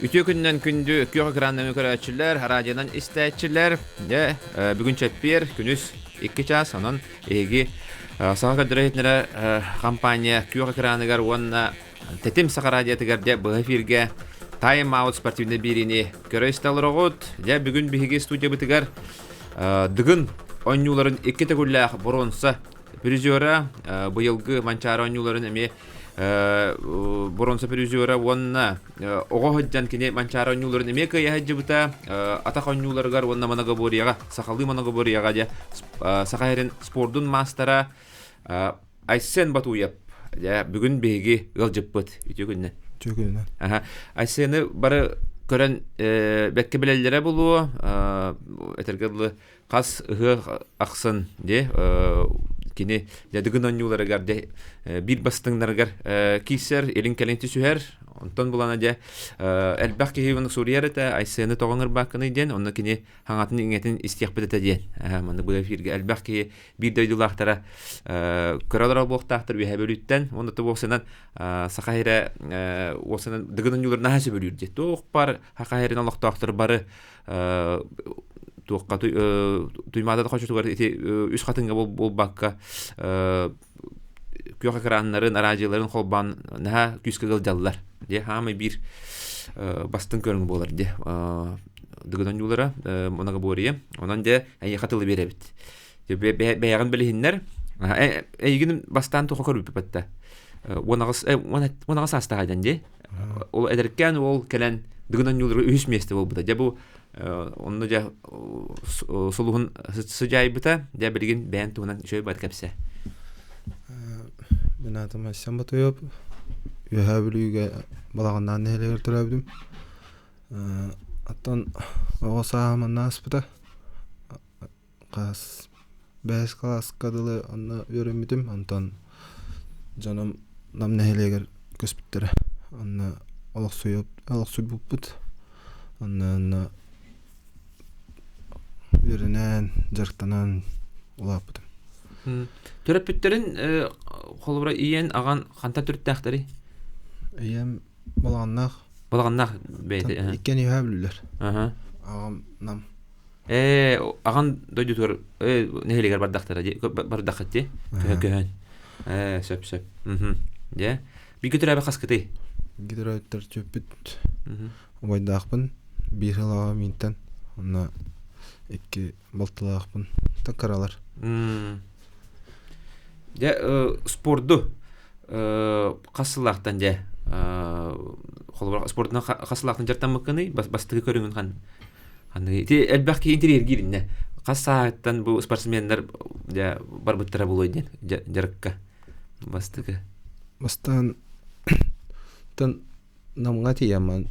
Үтүө күнүнэн күндү күөх экраннан көрөөччүлэр, радионан истээччилэр. Дьэ, бүгүн чэппиэр, күнүс 2 чаас, онон эһиги Саха көрдөрөр иһитиннэрэ компания күөх экраныгар уонна Тэтим Саха радиотыгар дьэ быһа эфиргэ Time Out спортивнай биэриини көрө истэ олороҕут. Дьэ, бүгүн биһиги студиябытыгар Дыгын оонньууларын икки төгүллээх боруонса призера, быйылгы Манчаары оонньууларын эмиэ боруонса призера уонна оҕо сылдьан кини Манчаары оонньууларын эмиэ кыайа сылдьыбыта. Атах оонньууларыгар уонна многоборьеҕа, сахалыы многоборьеҕа дьэ Саха сирин спордун маастара Айсен Батуев дьэ бүгүн биһиги ыалдьыппыт үтүө күннэ. Үтүө күнүнэн. Аха. Айсены бары көрөн бэккэ билэллэрэ буолуо. Этэргэ дылы хас ыһыах ахсын дьэ кини дьэ дыгын оонньууларыгар дьэ биир бастыҥнарыгар киирсэр, илин-кэлин түсүһэр. Онтон булана дьэ элбэх киһи суруйар этэ Айсены тоҕо ыҥырбаккыный диэн, онно кини хаҥатын-иҥэтин истиэхпит этэ диэн. Манна бу эфиргэ элбэх киһи биир дойдулаахтара көрө олорор буолуохтаахтар Үөһээ Бүлүүттэн уонна уопсайынан Саха сирэ уопсайынан Дыгын оонньууларын наһаа сөбүлүүр дии. Туох баар Саха сирин олохтоохторо бары туохха Туймаада хочотугар ити үс хатыҥҥа буолбакка күөх экраннарын, араадьыйаларын холбоон наһаа күүскэ ыалдьаллар. Дьэ, хаамай биир бастыҥ көрүҥ буолар дьэ. Дыгын оонньуулара многоборье. Онон дьэ эйиэхэ тылы биэрэбит. Бэйэҕин билиһиннэр. Эйигин бастаан туха көрбүппүт 18 саастаах дьэн дии. Ол эдэркээн уол кэлэн Дыгын оонньуулара үһүс миэстэ буолбута. Дьэ бу онно дьэ сулуһун сыдьаайбыта. Дьэ билигин бэйэн туһунан үчүгэй бат кэпсэ. Мин аатым Айсен Батуев. Үөһээ Бүлүүгэ Балаҕаннаан нэһилиэгэр төрөөбүтүм. Оттон оҕо сааһым онно ааспыта. Хас бэһис кылааска дылы онно үөрэммитим, онтон дьонум Нам нэһилиэгэр көспүттэрэ. Онно олохсуйбуппут. Онно онно үөрэнэн, дьарыктанан улааппытым. Төрөппүттэрин холобура ийэн, аҕан хантан төрүттээхтэрий? Ийэм Балаҕаннаах. Балаҕаннаах бэйэтэ. Иккиэн үөһээ Бүлүүлэр. Аҕам Нам. Ээ, аҕан дойдутугар нэһилиэгэр бардахтара дии, бардаххыт дии, көһөн. Ээ, сөп, сөп. Дьэ, бииргэ төрөөбүт хаскытый? Бииргэ төрөөбүттэр түөппүт убайдаахпын, биир сыл аҕам миинтэн, онно икки балтылаахпын, кыралар. Дьэ, спорду хас сыллаахтан дьэ холобура спордунан хас сыллаахтан дьарыктаммыккыный бастакы көрүҥүн хан Аны ити элбэх киһи интэриэһиргиир иннэ. Хас сааһыттан бу спортсменнар дьэ барбыттара буолуой диэн дьарыкка бастакы. Бастаан тан Намҥа тиийэммин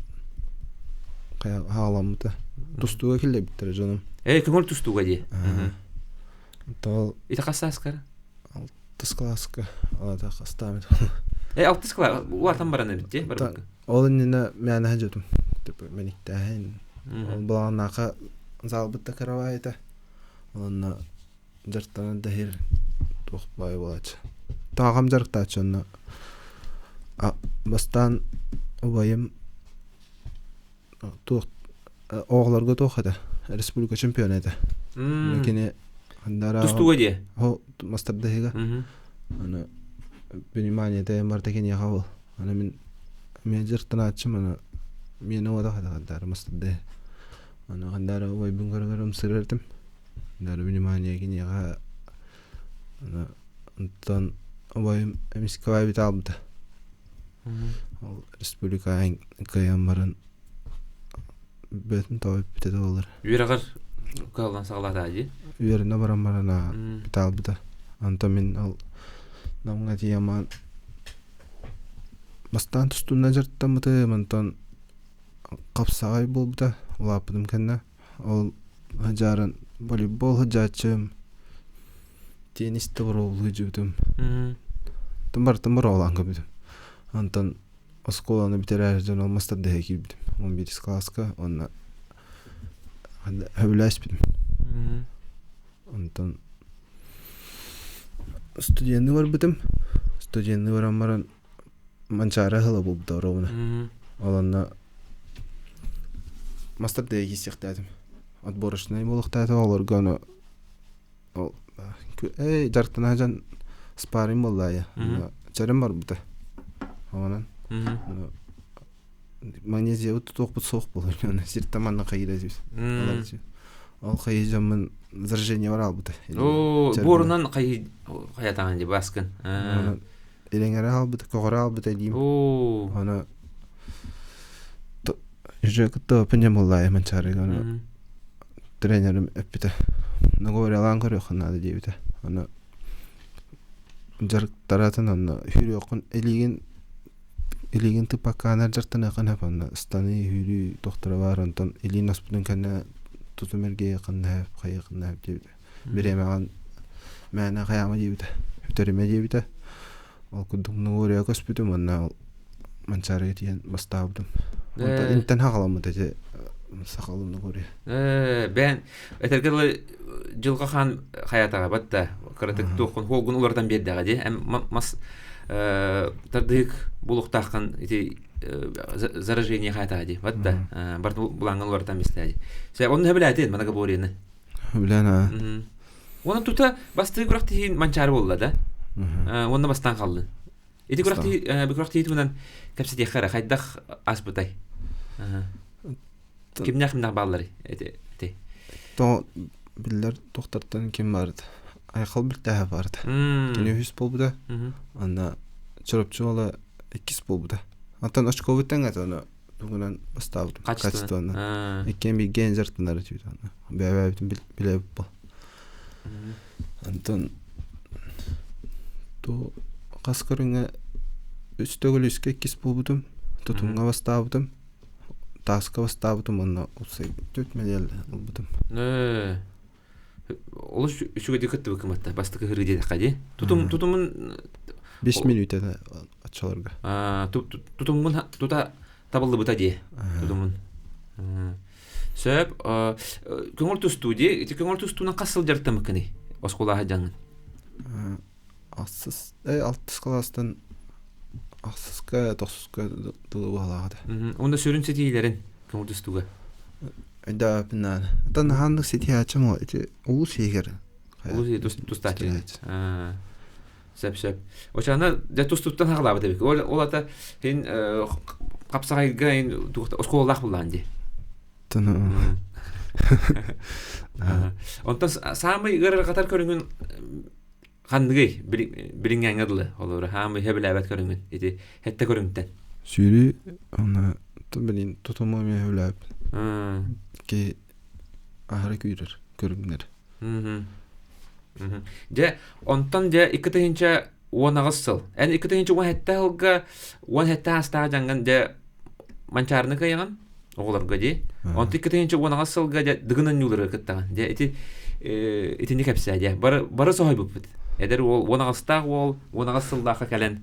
хаалламмыта. Тустууга киллэрбиттэрэ дьонум. Ээ, көҥүл тустууга дии. Тоҕо Ити хас сааскар? Алтыс кылааска алата хастаабыт. Э, алтыс кылаас улаатан баран эбит дии барбыкка. Ол иннинэ мээнэ дьотум. Типа мэниктээһин. Ол балаҕаннаахха залбыт да кыравай этэ. Онно дьарыктанан да иһэр туох баай буолааччы. Тааҕам дьарыктааччы онно бастаан убайым туох оҕолорго туох этэ республика чемпиона этэ. Кини Тустууга диэ? Мастардаһыга. Аны внимание тэйэн барта киниэхэ ол. Аны мин эмиэ дьарыктанааччым аны миэнэ уота хандаары мастардаһы. Аны хандаары убайбын көрө-көрө ымсыырар этим. Хандаары внимание киниэхэ аны онтон убайым эмискэ баайбыта аалбыта. Ол республика кыайан баран бөтүн тоҕо бүппүтэ буолар. Үөрэҕэр кыаллан саҕалаата дии? Үөрэнэ баран баран бүтэ Онтон мин ол Намҥа тиийэн бастаан тустуунан дьарыктаммытым, онтон хапсаҕай буолбута улааппытым кэннэ. Ол сыдьааран волейбол сыдьааччым, теннис да боруобалыы сылдьыбытым. Барытын боруобалаан көрбүтүм. Онтон оскуоланы бүтэрээри дьон ол мастардаһа киирбитим. 11 кылааска уонна сөбүлээспитим. Онтон студенныы барбытым. Студенныы баран баран Манчаары ыһыла буолбута оруобуна. Ол онно Мастер да киирсиэхтээтим. Отборочнай буолуохтаата олорго ону ол эй дьарыктана сылдьан спарринг буоллаайа. Чэрим барбыта. Онон магнезиябыт тутуохпут суох буолар. Сиртэн манна хайыра Ол хайы дьоммун заражение бар албыта. Оо, буорунан хайы хайатаҕын дии баскын. Ириҥэрэ хаалбыта, көҕөрө хаалбыта диим. Оо. Аны уже кытта пневмоллаайа манчаарыга аны тренерим эппитэ. Наговорялаан көрүөххүн наада диэбитэ. Аны дьарыктаратын онно сүүрүөххүн илиигин илиигин тыппаккаанар дьарыктаныаххын сөп онно ыстаныы сүүрүү тохторо баар онтон илиин оспутун кэннэ тутум эргийиэххин сөп хайыаххын сөп диэбитэ. Бириэмэҕин мээнэ хайаама диэбитэ, үтэримэ диэбитэ. Ол курдук Нугуория көспүтүм уонна ол Манчаарыга тиийэн бастаабытым. Онтон интэн хаҕаламмыт ити сахалыы Нугуория. Бээн этэргэ дылы дьылҕа хаан хайатаҕа батта кыратык туоххун хуолгун уларытан биэрдэҕэ дии мас тардыһык булуохтааххын ити заражение хайатаҕа дии батта барытын булааҥҥын уларытан бистээ дии сэ онну сөбүлээтин многоборьены Билэн аа. Уонна тута бастыы күрэхтэһиин Манчаары буолла да? Уонна бастаан хааллын. Ити күрэхтэһии күрэхтэһии туһунан кэпсэтиэххэ эрэ хайдах ааспытай? Кимнээх кимнээх баалларый? Ити ити. То биллэр доктортан ким барыт? Айхал Бүлтээһэ барыт. Кини үһүс буолбута. Анна Чурапчы уола иккис буолбута. Оттон очковуттан это ону тугунан бастаабытым. Качествоны. Иккиэн бииргэ дьарыктанар этибит аны. Бэйэбитин билэбит бу. Онтон ту хас көрүҥҥэ үс төгүл үскэ иккис буолбутум. Тутумҥа бастаабытым. Тааска бастаабытым уонна төрт медаль ылбытым. Олус үчүгэйдик кыттыбыккын батта бастакы ыһырыы диэтэххэ дии. Тутум тутумун 5 мүнүүтэ оччолорго. Тутуммун тута табыллыбыта дии. Тутумун. Сөп. Көҥүл тустуу дии. Ити көҥүл тустуунан хас сыл дьарыктаммыккыный? Оскуолаҕа сылдьаҥҥын. Ахсыс, алтыс кылаастан ахсыска, тохсуска дылы баһылаах этэ. Уонна сүрүн ситиилэрин көҥүл тустууга. Өйдөөбүппүн Оттон хааннык ситиһээччим ол ити улуус иһигэр. Улуус тустааччы. Сөп сөп. Очана дьэ тустууттан хаҕалаабыт эбит. Ол ол ата ин хапсаҕайга ин оскуолалаах буллаан дии. Онтон саамай ыарырҕатар көрүҥүн ханныгый билиҥҥээҥҥэ дылы олору хаамый сөбүлээбэт көрүҥүн ити хэтте көрүҥтэн Сүүрүү уонна билин тутуму эмиэ сөбүлээбэппин. Ки аһара күүрэр көрүҥнэр. Дьэ, онтон дьэ 2018 сыл. Эн 2017 сылга 17 аастаах дьаҥҥын дьэ Манчаарыны кыайаҕын оҕолорго дии. Онтон 2018 сылга дьэ Дыгын оонньууларыгар кыттаҕын. Дьэ ити итини кэпсээ дьэ. Бары бары соһуйбуппут. Эдэр уол 18-таах уол 18 сыллаахха кэлэн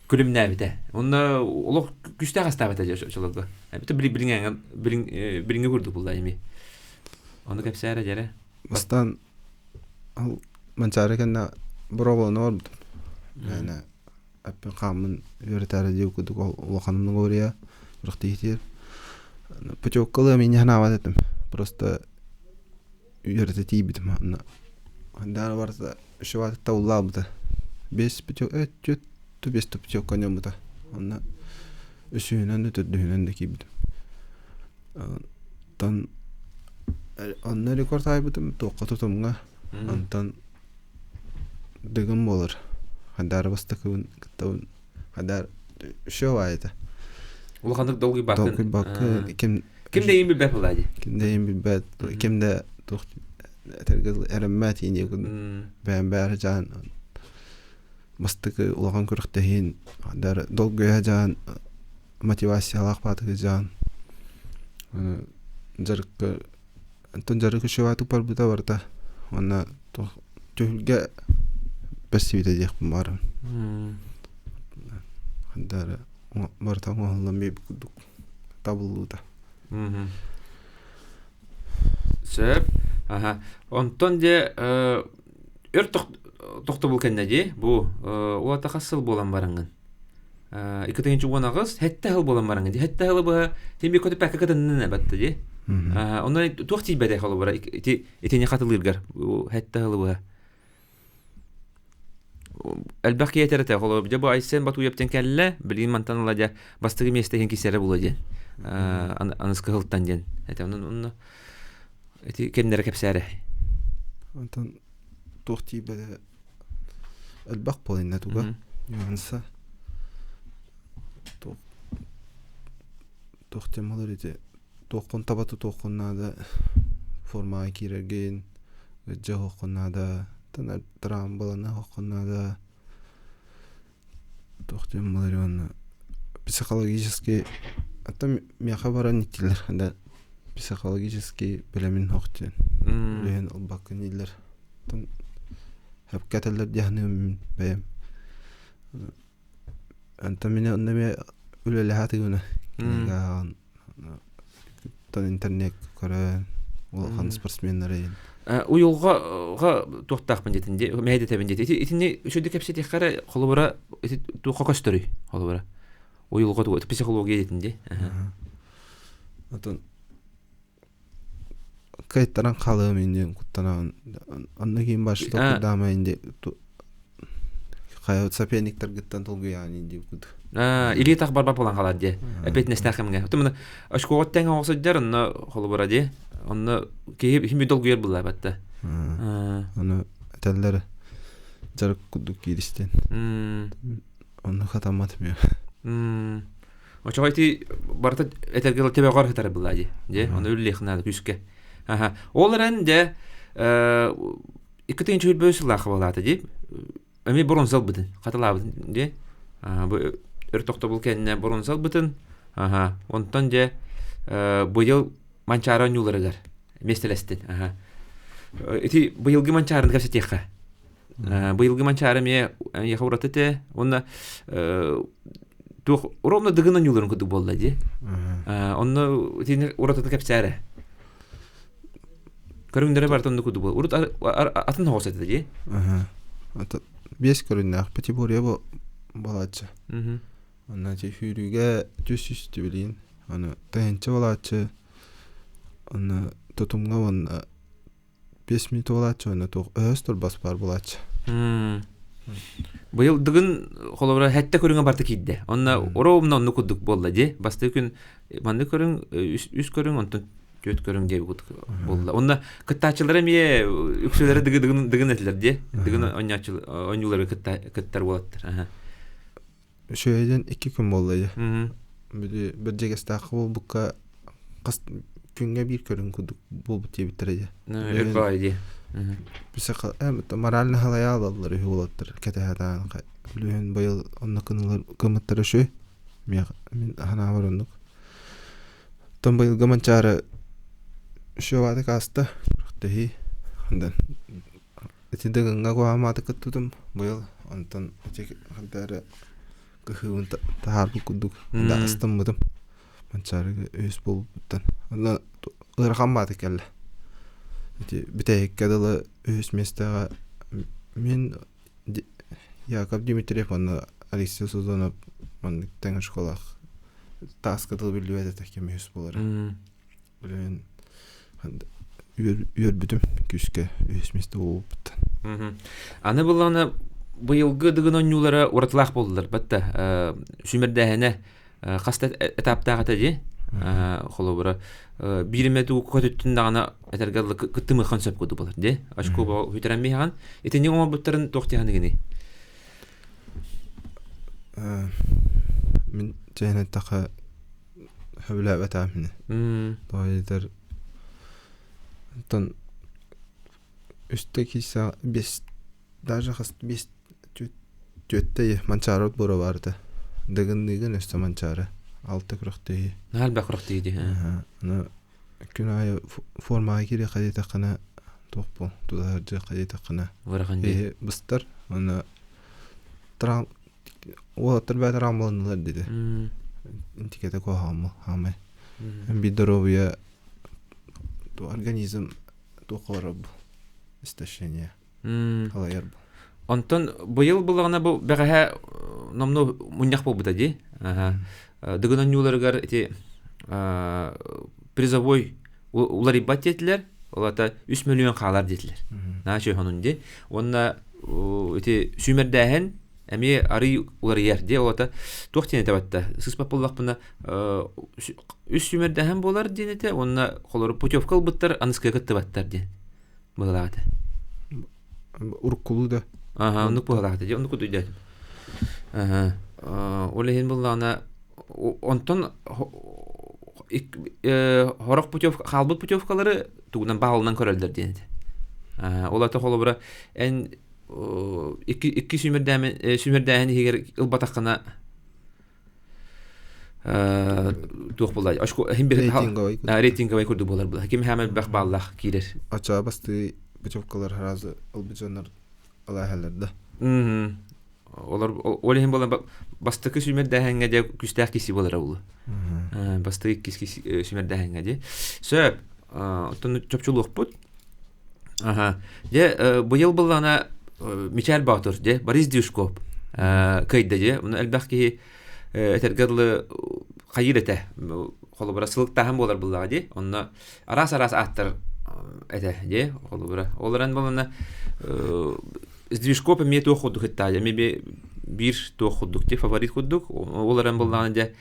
күлүмнээбитэ. Онно олох күстээх астаабыта дьэ очолорго. Бүтүн билиҥҥи билиҥҥи курдук булла эми. Ону кэпсээрэ дьэрэ. Бастаан ол Манчаары кэннэ боруобалана барбытым. Мээнэ эппин хааммын үөрэтээри диир курдук улаханым наговория күрэхтэһиитигэр путевкалыы мин санаабат этим просто үөрэтэ тиийбитим онно хандаары барыта үшүбаатык табыллаабыта бес путевка түөрт бес путевка онньоммута онно үсүһүнэн да төрдүһүнэн да киирбитим онтон онно рекорд аайбытым туохха тутумҥа онтон Дыгын буолар. Хадаар бастакыбын кыттабын. Хадаар все баайыта. Улаханнык долгуйбаккын. Долгуйбакка ким Ким да иин билбэт буолаа дии. Ким да иин билбэт, ким да туох этэргэ эрэммэт иин бэйэм бэйэр дьаан бастакы улахан күрэхтэһиин хадаар долгуйа дьаан мотивациялаах баатыгы дьаан дьарыкка Онтон дьарык үчүгэйдик барбыта барыта уонна туох түһүлгэ бэрсибитэ диэхпин баҕарабын. Ханна эрэ барыта оҥоһуллан биэрбит курдук табыллыбыта. Сөп. Аха. Онтон дьэ өр тохтобул кэннэ дии бу уота хас сыл буолан бараҥҥын? 2018 сэттэ сыл буолан бараҥҥын дии. Сэттэ сылы быһа син биир көтүппэккэ кытыннын эбэтэ дии. Онно туох тиийбэтэ холобура ити итини хатылыыргар хэтте хылыбыһа. Элбэх киһи этэр этэ холобура дьэ бу Айсен Батуевтан кэллэ билигин мантан ыла дьэ бастакы миэстэ иһин кисэрэ була диэн аныскы сылтан диэн этэ онон онно ити кэмнэрэ кэпсээрэ. Онтон туох тиийбэтэ элбэх буолла туга нюанса туох туох темалар ити туоххун таба тутуоххун наада формаҕа киирэргин ыдьа оһоххун наада трамбалана оһоххун наада туох диэн буолар уонна психологически оттон миэхэ баран иттилэр да психологически бэлэмин ох диэн үлэһин ылбаккын дииллэр оттон сөпкө этэллэр дии саныыбын бэйэм Онтон мин онно эмиэ үлэлэһэ сатыыбын кинигэ ааҕан оттон интернет көрөн улахан спортсменнары Уйулҕаҕа туохтаахпын диэтин дии мэһэйдэтэбин диэти ити итини үчүгэйдик кэпсэтиэххэ эрэ холобура ити туохха көстөрүй холобура уйулҕа тугу психология диэтин дии Отон кыайтаран хаалыам иннин куттанаҕын онно киин башы толкуйдаама инди хайа соперниктаргыттан толгуйаан инди кут илии тах барбар буолан хаалар дии эппиэтинэстээх кэмҥэ отумна очкоҕо тэҥ оҕо сылдьар онно холобура дии онно киһи хим долгуйар буллаабатта ону этэллэр дьарык курдук кииристин онно хатамматым Очоҕо ити барыта этэргэ дылы төбөҕөр сытар была дии. Дьэ, ону үллиэх наада күүскэ. Аха. Ол эрэн дьэ 2021 сыллаахха буолаата дии. Эми бронза ылбытын, хатылаабытын дии. Бу өр тохтобул кэннэ бронза ылбытын. Аха. Онтон дьэ быйыл Манчаары оонньууларыгар миэстэлэстин. Аха. Ити быйылгы Манчаарыны кэпсэтиэххэ. Быйылгы Манчаары эмиэ эйиэхэ ураты этэ. Уонна туох ровно дыгын оонньууларын курдук буолла дии. Онно итини уратытын кэпсээрэ. Көрүҥнэрэ барыта оннук курдук буолла. Урут атын оҕус этэ дии. Биэс көрүҥнээх пятиборье буолааччы. Онно ити сүүрүүгэ түс үстү билигин. Аны тыһыынча буолааччы. Онно тутумҥа уонна 5 минут буолааччы уонна туох өһөс турбас баар буолааччы. Быйыл дыгын холобура хэттэ көрүҥэ барыта киирдэ. Онно ровно оннук курдук буолла дии. Бастакы күн маннык көрүҥ, үс көрүҥ, онтон түөрт көрүҥ диэбит курдук буолла. Онно кыттааччылар эмиэ үксүлэрэ дыгын дыгын этилэр дии. Дыгын оонньуулары кыттар буолаттар. Үчүгэйдэн икки күн буолла дии. Били бэрдьигэстээххэ буолбукка хас күҥҥэ биир көрүҥ курдук буолбут диэбиттэрэ дии. Өр баҕайы дии. Морально халайа алаллар үһү уолаттар кэтэһэ билигин быйыл онно кынылар кыммыттара үчүгэй. Мин санаабар оннук. Оттон быйылгы Манчаары үчүгэй ааста. Күрэхтэһии. Ити Дыгыҥҥа куһаамааты кыттыбытым быйыл, онтон ити ханта эрэ кыһыыбын таһаарбыт курдук да астыммытым. Манчаарыга үһүс буолбуттан. Онно ыарахан баата кэллэ. Ити бүтэһиккэ дылы үһүс миэстэҕэ мин Яков Дмитриев уонна Алексей Созонов маннык тэҥ школах тааска дылы биллибэт этэ ким үһүс буолара. Билигин үөрбүтүм күүскэ үһүс миэстэ буолбуттан. Аны былаана быйылгы дыгын оонньуулара уратылаах буоллулар. Батта сүүмэрдээһинэ хас да этаптаах этэ дии. Холобура биир эмэ тугу көтүттүн даҕаны этэргэ дылы кыттымыаххын сөп курдук буолар дии. Очко хүтэрэн биһэҕин. Итинник оҥорбуттарын туох диэхиныгыный? Мин чэһин эттэххэ Сөбүлээбэтэ мини. Тоҕо диэтэр оттон үстэ киирсэ биэс даже хас биэс түөттэ Манчаары отбора баар этэ. Дыгынныыгын өссө Манчаары. Алта күрэхтэһии. Наһаа элбэх күрэхтэһии дии. Аны күн аайы формаҕа киириэххэ диэтэххинэ туох буол тута сылдьыахха диэтэххинэ Ыарахан дии. быстар уонна Уолаттар бэйэтэ рамбаланнылар диэтэ. Интикэтэ куһаҕаммыл хаамай. Биир доруобуйа организм туохха барар бу истощение халайар бу. Онтон быйыл буллаҕына бу бэҕэһээ номнуо мунньах буолбута дии. Дыгын оонньууларыгар ити призовой Уларыйбат диэтилэр, ол ата 3 мөлүйүөн хаалар диэтилэр. Наачы хонун ди. Уонна ити сүүмэрдээһин эмиэ арый уларыйар ди. Ол ата туох диэн этэ батта? Сыспат буоллахпына үс сүүмэрдээһин буолар диэн этэ. Уонна холору путевка ылбыттар аныскыга кыттыбаттар диэн быһылаах этэ. Уруккулуу да. Аха, оннук быһылаах этэ. Оннук кудуйдаатым. Аха. Ол иһин буллаҕына онтон хорох путевка хаалбыт путевкалары тугунан баалынан көрөллөр диэн этэ. Ол ата холобура эн икки икки сүүмэрдээһин иһигэр ылбатаххына туох буолла рейтинговай рейтинговай курдук буолар була ким хаама элбэх бааллаах киирэр ачаа бастыы путевкалар сразу ылбыт дьоннор алааһалар да Олор ол иһин буолан бастакы сүүмэрдээһиҥҥэ дьэ күүстээх киси буолара буолуо. Бастакы иккис сүүмэрдээһиҥҥэ дии. Сөп. Оттон чопчулуохпут. Аха. Дьэ быйыл быллана Мичээр Боотур дьэ Борис Дюшков кыайда дьэ. Оны элбэх киһи этэргэ дылы хайыыр этэ. Холобура сылыктааһын буолар буллаҕа дии. Онно араас-араас ааттар этэ дии. Холобура. Ол эрэн буолана Сдвижкоп эмиэ туох курдук ыттаа эмиэ биир туох курдук ти фаворит курдук ол эрэн буоллаҕына дьэ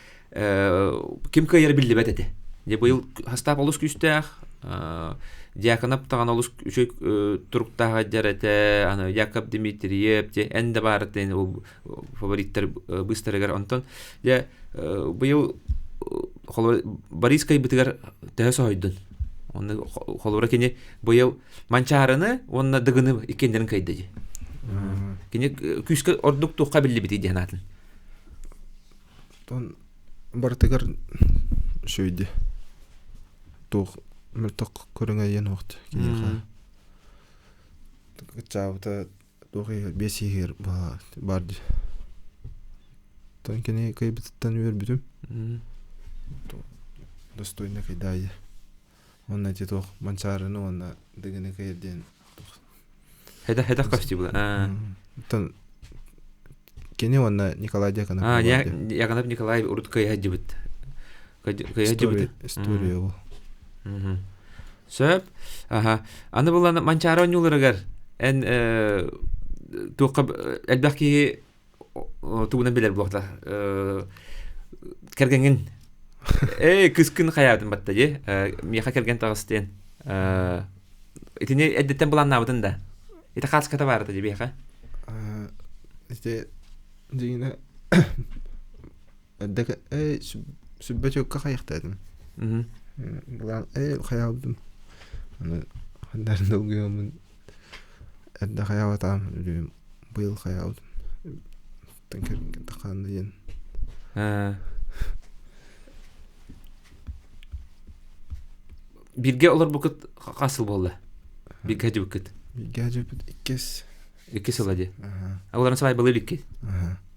ким кыайара биллибэт этэ дьэ быйыл хастаап олус күүстээх Дьяконов даҕаны олус үчүгэй туруктаах дьэр этэ аны Яков Дмитриев дьэ эн да баарытын ол фавориттар быыстарыгар онтон дьэ быйыл холобура Борис кыайбытыгар төһө соһуйдун онно холобура кини быйыл Манчаарыны уонна Дыгыны иккиэннэрин кыайда дии. Кини күүскэ ордук туохха биллибитий диэн аатын. Тон барытыгар үчүгэй туох мөлтөх көрүҥэ диэн уохт киниэхэ. Кыччаабыта туох биэс иһигэр баар дии. Тон кини кыайбытыттан үөрбүтүм. Достойно кыйдаайы. Уонна ити туох Манчаарыны уонна Дыгыны кыйар диэн туох Хедах хедах көстүү була. Оттон кини уонна Николай Дьяконов А, Яконов Николай урут кыйа сылдьыбыт. Кыйа сылдьыбыт. История ол. Сөп. Аха. Аны булан Манчаары оонньууларыгар эн туохха элбэх киһи тугунан билэр буолта кэргэҥҥин ээ кыскын хайаатын батта дии миэхэ кэргэн таҕыс диэн итини эрдэттэн былааннаабытын да ити хааската баарыта дии биэхэ ити дьиҥинэ эрдэ ээ сүбэ чөккө хайахтаатым былаан ээ хайаабытым аны ханнарын долгуйаммын Эрдэ хайаабатаҕым быйыл хайаабытым тахаанна диэн Бииргэ олорбуккут хас сыл буолла? Бииргэ сылдьыбыккыт? Бииргэ сылдьыбыт иккис. Иккис сыла дии. Олорон свадьбалыы иликкит?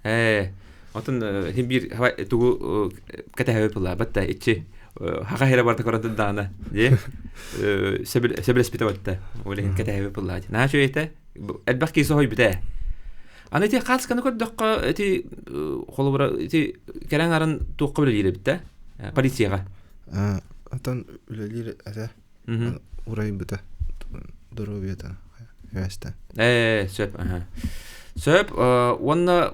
Ээ, отон хин биир тугу кэтэһэбит була батта иччи хаха хера барта көрөн даана дии сөбүлэспитэ батта ол иһин кэтэһэбит буолла наһаа үчүгэй этэ элбэх киһи соһуйбута аны ити хаалысканы көрдөххө ити холобура ити кэлэн арын туохха үлэлиир эбит да полицияҕа отон үлэлиир этэ урайбыта доруобуйата үөстэн ээ сөп сөп уонна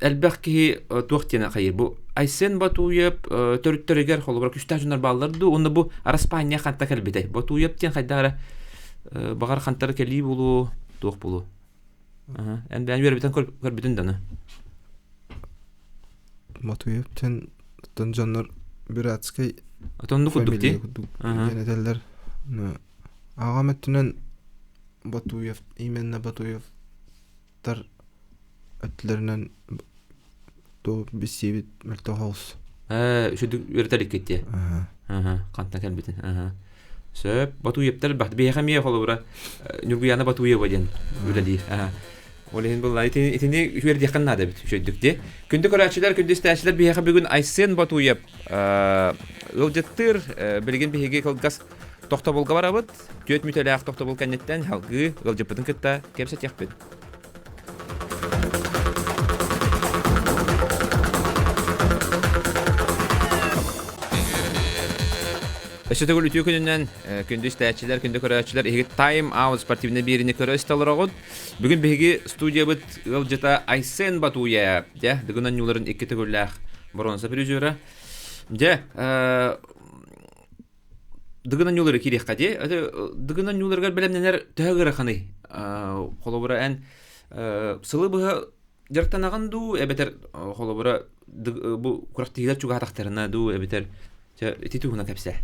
элбэх киһи туох диэн хайыр бу Айсен Батуев төрүттэригэр холобура күстээх дьоннор бааллар дуу уонна бу Араспаанньа ханта кэлбитэй Батуев диэн хайдах эрэ баҕар хантара кэлии буолуо туох буолуо эн бэйэн үөрбүтэн көрбүтүн даны Матуев диэн оттон дьоннор бюратскай Отонну курдук дии. диэн этэллэр. Аҕам өттүнэн Батуев, именно Батуевтар өттүлэринэн туох билсиибит мөлтөх оҕус. Ээ, үчүгдүк үөрэтэр иккит дии. Хантан кэлбитин. Сөп. Батуевтар элбэх. Биһиэхэ эмиэ холобура Ньургуяна Батуева диэн үлэлиир. Ол иһин булла итини үөрдиэххин наада эбит үчүгдүк дии. Күндү көрөөччүлэр, күндү истээччилэр биһиэхэ бүгүн Айсен Батуев ыалдьыттыыр. Билигин биһиги кылгас тохтобулга барабыт. Түөрт мүтэлээх тохтобул кэнниттэн салгыы ыалдьыппытын кытта кэпсэтиэхпит. Өссө төгүл үтүө күнүнэн күндү истээччилэр, күндү көрөөччүлэр, эһиги Time Out спортивнай биэриини көрө истэ олороҕут. Бүгүн биһиги студиябыт ыалдьыта Айсен Батуев, дьэ, Дыгын оонньууларын икки төгүллээх боруонса призера. Дьэ, Дыгын оонньуулары киириэххэ дии. Дыгын оонньууларыгар бэлэмнэнэр төһө ыараханый? Холобура, эн сылы быһа Дьарыктанаҕын дуу, эбэтэр холобура бу күрэхтэһиилэр чугаһатахтарына дуу, эбэтэр чэ ити туһунан кэпсээ.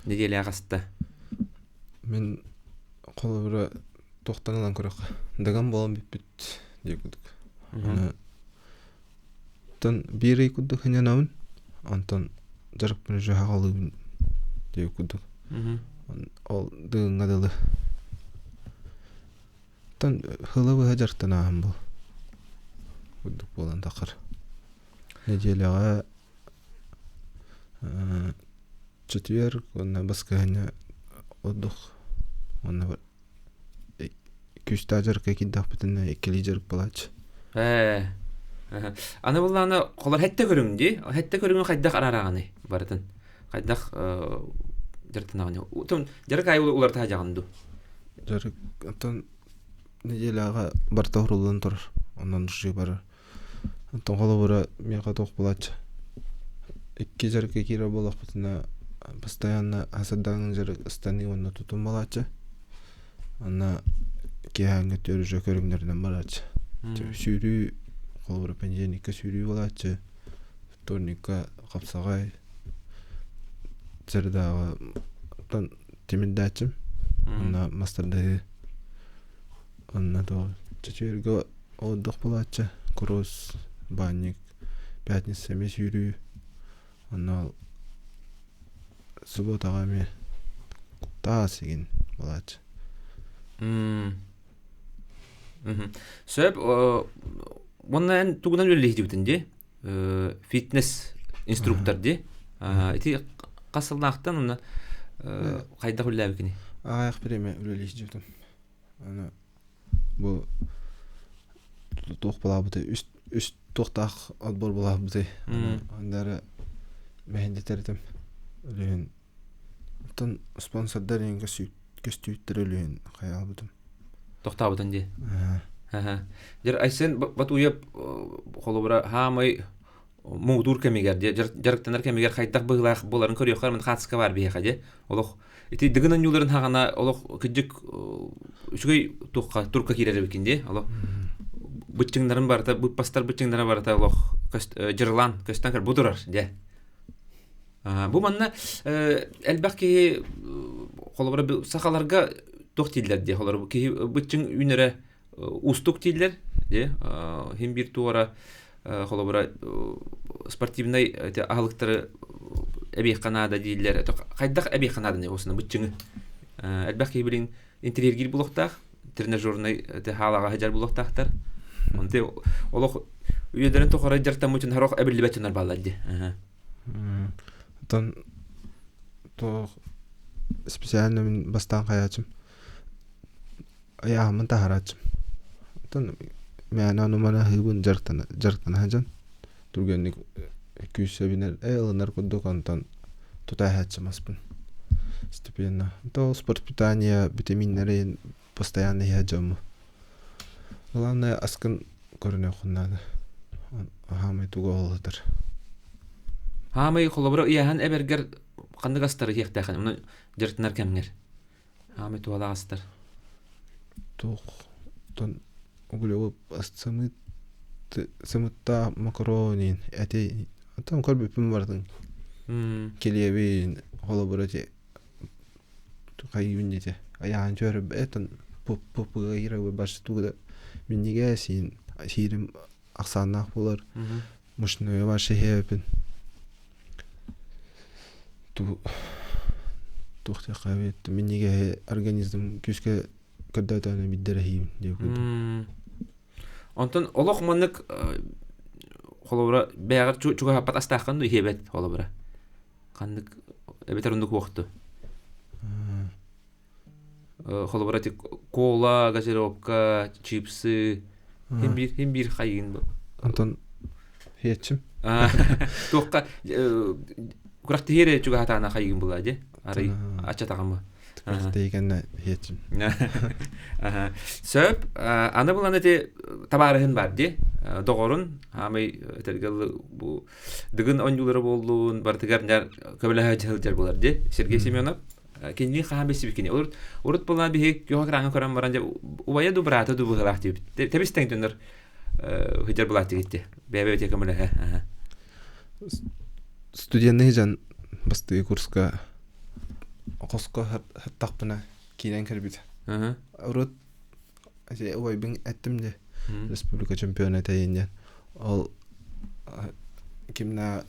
Нэдиэлэ хаста. Мин холобура туохтан ылан көрөххө. Дыган буолан бүппүт диye курдук. Аны тон биир ый курдук хынньанабын. Онтон дьарыкпын уже хаҕалыыбын диye курдук. Ол дыгыҥҥа дылы Оттон ыла быһа дьарыктанааһын бу курдук буолан таххар. Нэдиэлэҕэ четверг уонна баскыһыанньа ордук уонна күүстээх дьарыкка киирдэхпитинэ иккилии дьарык буолааччы. Ээ. Аны буллаҕына холор хэттэ көрүҥ дии. Хэттэ көрүҥү хайдах араараҕыный барытын? Хайдах дьарыктанаҕыный? Утун дьарык аайы уларыта сылдьаҕын дуу? Дьарык оттон нэдиэлэҕэ барыта уһуруллан турар. Онон уши барар. Оттон холобура миэхэ туох буолааччы. Икки дьарыкка киирэр буоллахпытына постоянно хасырдааҥҥын дьарык ыстаныы уонна тутум буолааччы. Онно киэһээҥҥи өттүгэр уже көрүҥнэринэн барааччы. Сүүрүү холобура понедельникка сүүрүү буолааччы, вторникка хапсаҕай, средаҕа оттон тимирдээччим онно мастардаһыы онно туох чөчүөргэ олордох буолааччы кросс баанньык пятница эмиэ сүүрүү онно субботаҕа эмиэ таас игин буолааччы. Сөп уонна эн тугунан үлэлиһдибитин дии фитнес инструктор дии ити хас сыллаахтан уонна хайдах үлэлээбикиний Аҕыйах бириэмэ үлэлиһдибитим. Аны бу туох балаабытай үс үс туохтаах отбор балаабытай. Аны мэһэйдэтэр этим. Үлүһүн оттон спонсордар иһин көстүүттэр үлүһүн хайаабытым. Тохтообутун дии. Дьэр Айсен Батуев холобура хаамай муҥутуур кэмигэр дьарыктанар кэмигэр хайдах быһыылаах буоларын көрүөххэ мин хаатыска баар биһиэхэ дии. Олох ити дыгын оонньууларын хаҕана олох кырдьык үчүгэй туохха турка киирэр эбикин дии. Олох быччыҥнарын барыта быппастар быччыҥнара барыта олох дьырылаан көстөн көр бу турар дьэ. Бу манна элбэх киһи холобура сахаларга туох дииллэр дии холобура киһи быччыҥ үүнэрэ уустук дииллэр дии хин биир туора холобура спортивнай аһылыктары эбиэххэ наада дииллэр хайдах эбиэххэ нааданы осуна быччыҥы элбэх киһи билин интэриэргиир булуохтаах тренажернай хаалаҕа сылдьар булуохтаахтар онте олох үйэлэрин тухары дьарыктаммыт дьон эбиллибэт дьоннор бааллар дии Оттон туох специально мин бастаан хайаачым ыйааһыммын таһарааччым. Оттон мээнэ ону-маны аһыыбын дьарыктана дьарыктана сылдьан түргэнник күүс эбинэр ээ ылынар курдук онтон тута иһээччим аспын постепенно. То спорт питания витаминнэрин постоянно иһэ дьомму. Главное аскын көрүнүөххүн наада. Хаамай туга олутар. Хаамай холобура ыйааһын эбэргэр ханнык астары иһиэхтээхин ону дьарыктанар кэмҥэр хаамай туһалаах астар Туох тон углевод сымыт сымыттаах макаронин эти оттон көрбүппүн барытын килиэбин холобура ити хайыыбын диэтэ айаан чөөрөбөт пуппуга барсы тугу да минньигэс сиирим ахсааннаах буолар мучное ваше иһэбин туох диэххэ эбит минньигэһи организм күүскэ көрдөөтөөнө биддэр эһиим диэ курдук Онтон олох маннык холобура бэйэҕэр чугаһаппат астааххын дуу иһиэбэт холобура ханнык эбэтэр оннук уохту холобура ити кола газировка чипсы хин биир хин биир хайыын Онтон хиэтчим туохха. Күрэхтэһиэри чугаһатаана хайыгын булаа дии. Арай аччатаҕым. Күрэхтэһии кэннэ иһиэччим. Сөп. Аны булан ити табаарыһын бар дии. Доҕорун, аамай этэргэл бу Дыгын оонньуулара буоллун, барытыгар көмөлөһө сылдьар буолар дии. Сергей Семенов. Кинини хаһан билсибиккини. Урут, урут буолан биһи күөх экраҥҥа көрөн баран дьэ убайа ду быраата ду быһыылаах диэбит. Тэбис тэҥ дьоннор сылдьар булааттык итти. Бэйэ-бэйэтэ көмөлөһө. Студенный дьон бастакы курска хоско сыттахпына киирэн кэлбит. Урут убайбын эттим де республика чемпиона тэйин диэн. Ол кимнаа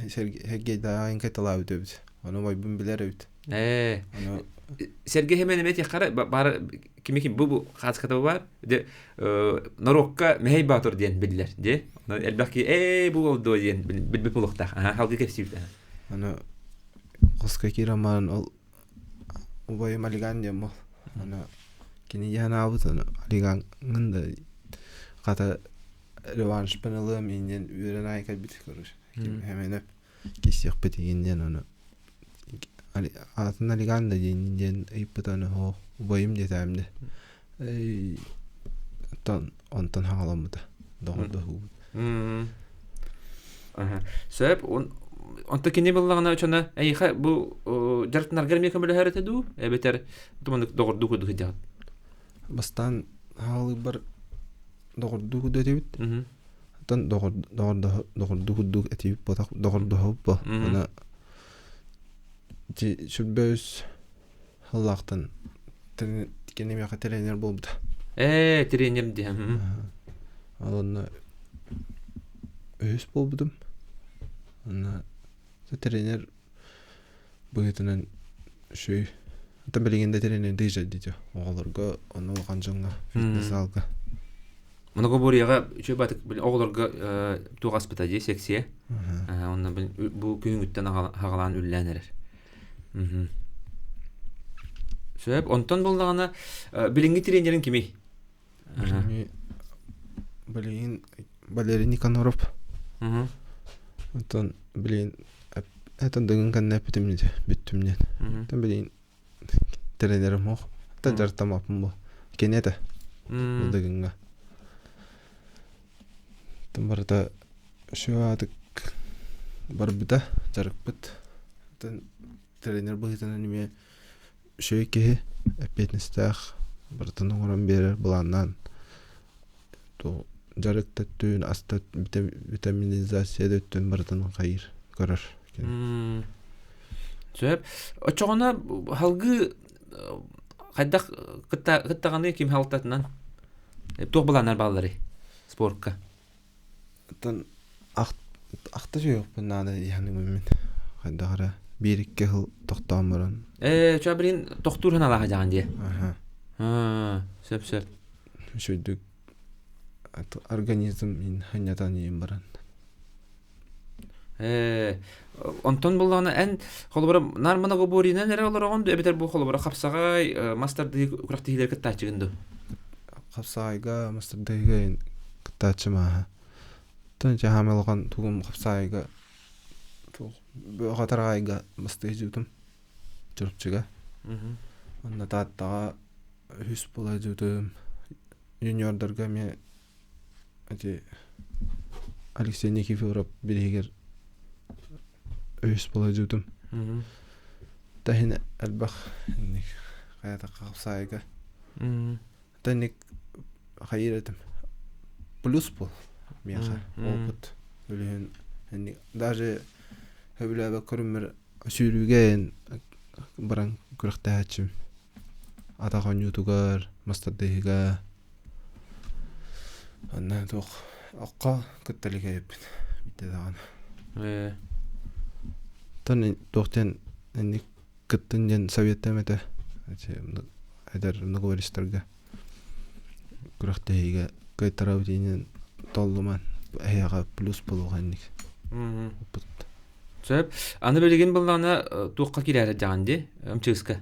Сергейдааҕын кыталаабыт эбит. Ону убайбын билэр эбит. Ээ. Ону Сергей Хемен эмиэ тиэххэ баар кими ким бу бу хааската баар де норуокка Мэһэй Баатыр диэн биллэр де элбэх киһи ээ бу ол диэн билбит буолуохтаах халгы кэпсиибит Аны хоско киирэн баран ол убайым Алиган диэн буол. Аны кини дьаһанаабыт аны Алигаҥҥын да хата реваншпын ылыам ииннэн үөрэн аайы кэлбит короче. Ким Хеменеп киссиэхпит игин диэн аны аатын Алиган да диэн диэн ыйыппыт аны һоо убайым диэтэм де. Онтон онтон хаҥаламмыта доҕордоһуубут. Сөп. Онто кини буллаҕына очона эйиэхэ бу дьарыктанаргар эмиэ көмөлөһөр этэ дуу эбэтэр туманнык доҕордуу курдук сылдьаҕыт? Бастаан хаалыыбар доҕордуу курдук этибит. Оттон доҕордуу курдук этибит ботах доҕордоһобут Ана ити сүрбэ үс Аллаахтан кини миэхэ тренер буолбута. Ээ, тренер диэн. Ал онно үһүс буолбутум. Онно тренер быһыытынан үчүгэй. Оттон билигин да тренердии дьайдыйдьа оҕолорго, онно улахан дьоҥҥо фитнес-залга. Многоборьеҕа үчүгэй баатык оҕолорго туох аспыта дии секция. Онно бу күһүҥҥүттэн аҕалаан үллээн эрэр. Сөп. Онтон буоллаҕына, билиҥҥи тренерин кимий? Билиҥҥи билигин Валерий Никаноров. Онтон билигин этон дыгын кэннэ эппитим бүттүм диэн. Онтон билигин тренерим суох. Оттон дьарыктаммаппын бу. Кини этэ. Дыгыҥҥа. Оттон барыта үчүгэй барбыта дьарыкпыт. Оттон тренер быһыытынан эмиэ үчүгэй киһи, эппиэтинэстээх, барытын оҥорон биэрэр былааннаан дьарык да өттүн, ас да витаминизация да өттүн барытын хайыыр, көрөр. Сөп. Оччоҕуна салгыы хайдах кыттаҕыный ким халтатынан? Туох былааннар баалларый спортка? Оттон ахта сүһүөхпүн наада дии саныыбын мин. Хайдах эрэ биир-икки сыл тохтоон баран. Ээ, ча билин тохтуур санаалаах дьаҕан дии. Аха. Сөп сөп. Үчүгдүк организм мин ханньатан иһин баран. Ээ, онтон буллаҕына эн холобура наар многоборьенан эрэ олороҕун дуу эбэтэр бу холобура хапсаҕай мастардыы күрэхтэһиилэр кыттааччыгын дуу? Хапсаҕайга мастардыыга кыттааччым ааһа. Оттон дьаһаам улахан тугум хапсаҕайга туох бөҕө бастыы дьуутум Чурапчыга. Онно Тааттаҕа үһүс буола дьуутум. Юниордарга эмиэ ити Алексей Никифоров бириһигэр үһүс буола дьуутум. Таһин элбэх инник хайатахха хапсаайга. Тэнник хайыр этим. Плюс был миэхэ опыт. Үлүһүн даже сөбүлээбэт көрүммэр сүүрүүгэ баран күрэхтэһээччим. Атах оонньуутугар, мастардыһыыга онно туох окко кытта илик эбиппин биирдэ даҕаны. Оттон туох диэн инник кыттын диэн советтыам этэ эдэр многоборецтарга күрэхтэһиигэ кыайтарабыт инин толлуман эһиэхэ плюс буолуоҕа инник опыт. Сөп. Аны билигин былаана туохха киирээри дьаҕан дии? МЧС-ка.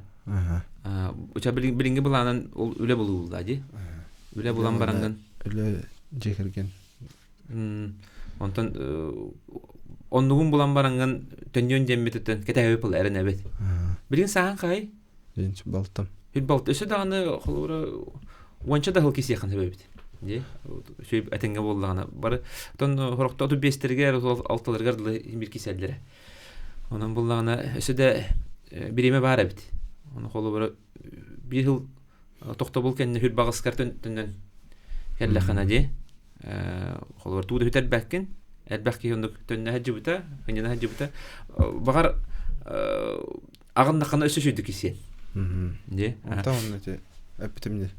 Уча билиҥҥи былаанан ол үлэ булуулла дии. Үлэ булан бараҥҥын. Үлэ дьиэ кэргэн. Онтон. Оннугун булан бараҥҥын төннүөн диэммититтэн кэтэһэбит был эрэнэбит. Билигин сааһын хаһый? Билигин балтым. Үт балт. Өссө даҕаны холобура уонча да сыл кисиэххин сөп эбит. Дии. Үчүгэй этэҥҥэ буоллаҕына. Бары оттон сорохто 35-тэригэр, 36-ларыгар дылы биир кисэллэрэ. Онон буллаҕына өссө да бириэмэ баар эбит. Ону холобура биир сыл тохтобул кэннэ сүр баҕыскар төннөн кэллэххинэ дии. Холобур туу да сүтэрбэккин. Элбэх киһи оннук төннө сылдьыбыта, ынньана сылдьыбыта. Баҕар аҕыннаххына өссө сүрдүк кисиэн. Дии. Онтон онно ити эппитим дии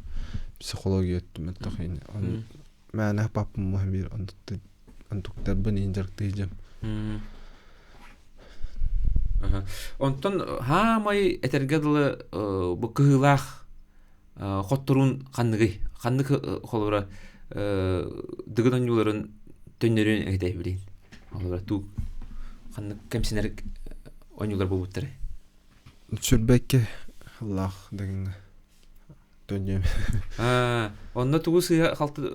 психология өттүм өттөх мээнэ паппым биир онтуктарбын иин дьарыктыйдьым. Онтон хаамай этэргэ дылы бу кыһыылаах хотторуун ханныгый? Ханнык холобура дыгын оонньууларын төннөрүн этэй билин? Холобура туу ханнык кэмсинэр оонньуулар буолбуттары? Сүрбэккэ аллаах дыгыҥҥа төннүөм. Онно тугу сыыһа халты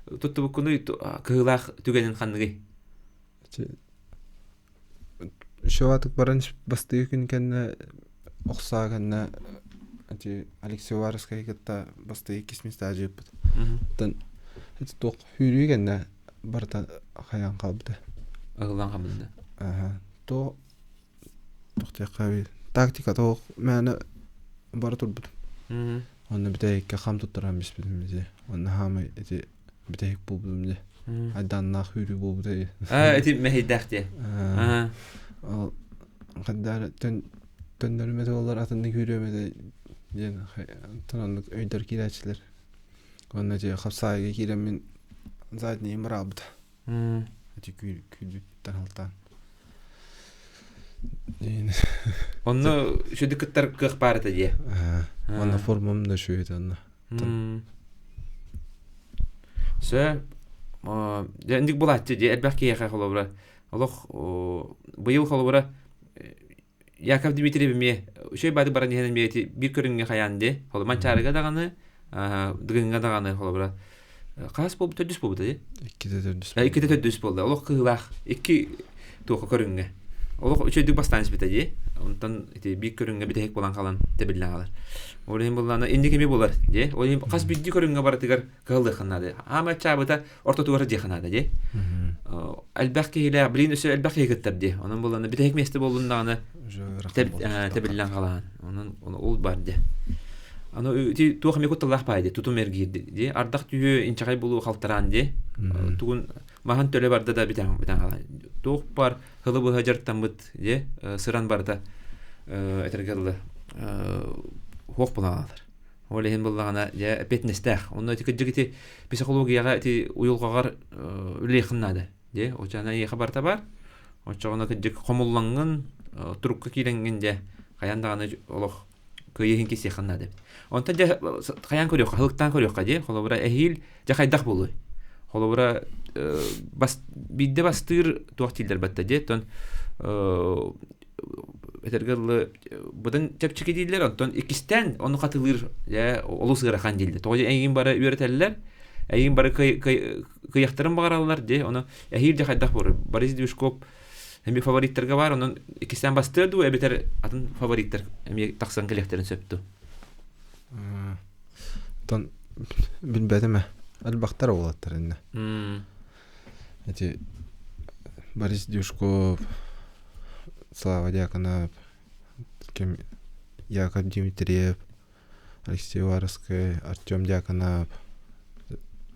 туттубуккунуй кыһыылаах түгэнин ханныгый? Еще баран бастыгы күн кэннэ охсаа кэннэ ити Алексей Уваровскай кытта бастыгы иккис места дьыыппыт. Оттон ити туох хүүрүү кэннэ барыта хайаан хаалбыта. Ыһыллан хаалбыта. Аха. То тохтуохха тактика тоох мээнэ бара турбут. Онно бүтэһиккэ хам туттаран биспитим ити. Онно хаамай ити бүтэһик буолбутум дии. Айдааннаах үүрүү буолбута дии. Аа, ити мэһэйдээх дии. Аа. Ол хаддаары төннөрүм этэ буоллар атыннык үүрүөм этэ диэн онтон оннук өйдөр киирээччилэр. Уонна ити хапсаайга киирэммин заднийым быраабыта. Ити күүрбүттэн алтаан. Онно сүдү кыттар кыах баар этэ дии. Онно формам да үчүгэй этэ онно. Сө, дьэ инник булааччы дьэ элбэх киһиэхэ холобура олох быйыл холобура Яков Дмитриев эмиэ үчүгэй баады баран иһэн эмиэ ити биир көрүҥҥэ хайаан дии холобура Манчаарыга даҕаны Дыгыҥҥа даҕаны холобура хас буолбут төрдүс буолбута дии иккитэ төрдүс иккитэ төрдүс буолла олох кыһыылаах икки туохха көрүҥҥэ олох үчүгэйдик бастаан испитэ дии онтон ити биир көрүҥҥэ бүтэһик буолан хаалан тэбиллэн хаалар ол иһин буоллаҕына инники эмиэ буолар дии ол иһин хас биирдии көрүҥҥэ барытыгар кыһаллыахха наада аама аччаабыта ортотугар диэххэ наада дии элбэх киһилээх билигин өссө элбэх киһи кыттар дии онон буоллаҕына бүтэһик миэстэ буоллун даҕаны тэбиллэн хаалаан онон ол бар дии аны ити туох эмиэ кутталлаах баай дии тутум эргиир дии ардах түһүө инчэҕэй булуу халтараан дии тугун маһын төлө барда да бүтэн бүтэн хаалан туох бар хылы быһа дьарыктаммыт дии сыран барыта этэргэ дылы хуох буолан хаалар ол иһин буллаҕына дьэ эппиэтинэстээх онно ити кырдьык ити психологияҕа ити уйулҕаҕар үлэлиэххин наада дьэ оччоҕуна эйиэхэ барыта бар оччоҕуна кырдьык хомуллаҥҥын турукка киирэҥҥин дьэ хайаан даҕаны олох кыайыы иһин кисиэххин наада эбит онтон дьэ хайаан көрүөххэ һылыктаан көрүөххэ дии холобура эһиил дьэ хайдах буолуой холобура бас биирдэ бастыыр туох дииллэр батта дии оттон этэргэ дылы быдан чэпчэки дииллэр онтон иккистээн ону хатылыыр дьэ олус ыарахан дииллэр тоҕо эйигин бары үөрэтэллэр эйигин бары кыйахтарын баҕараллар дии ону эһиил дьэ хайдах буолар Борис Движков эмиэ фавориттарга баар онон иккистээн бастыа дуу эбэтэр атын фавориттар эмиэ тахсан кэлиэхтэрин сөп дуу Оттон билбэтим ээ. Элбэхтэр уолаттар иннэ. Эти Борис Дюшков, Слава Дьяконов, ким Яков Дмитриев, Алексей Уваровскай, Артем Дьяконов,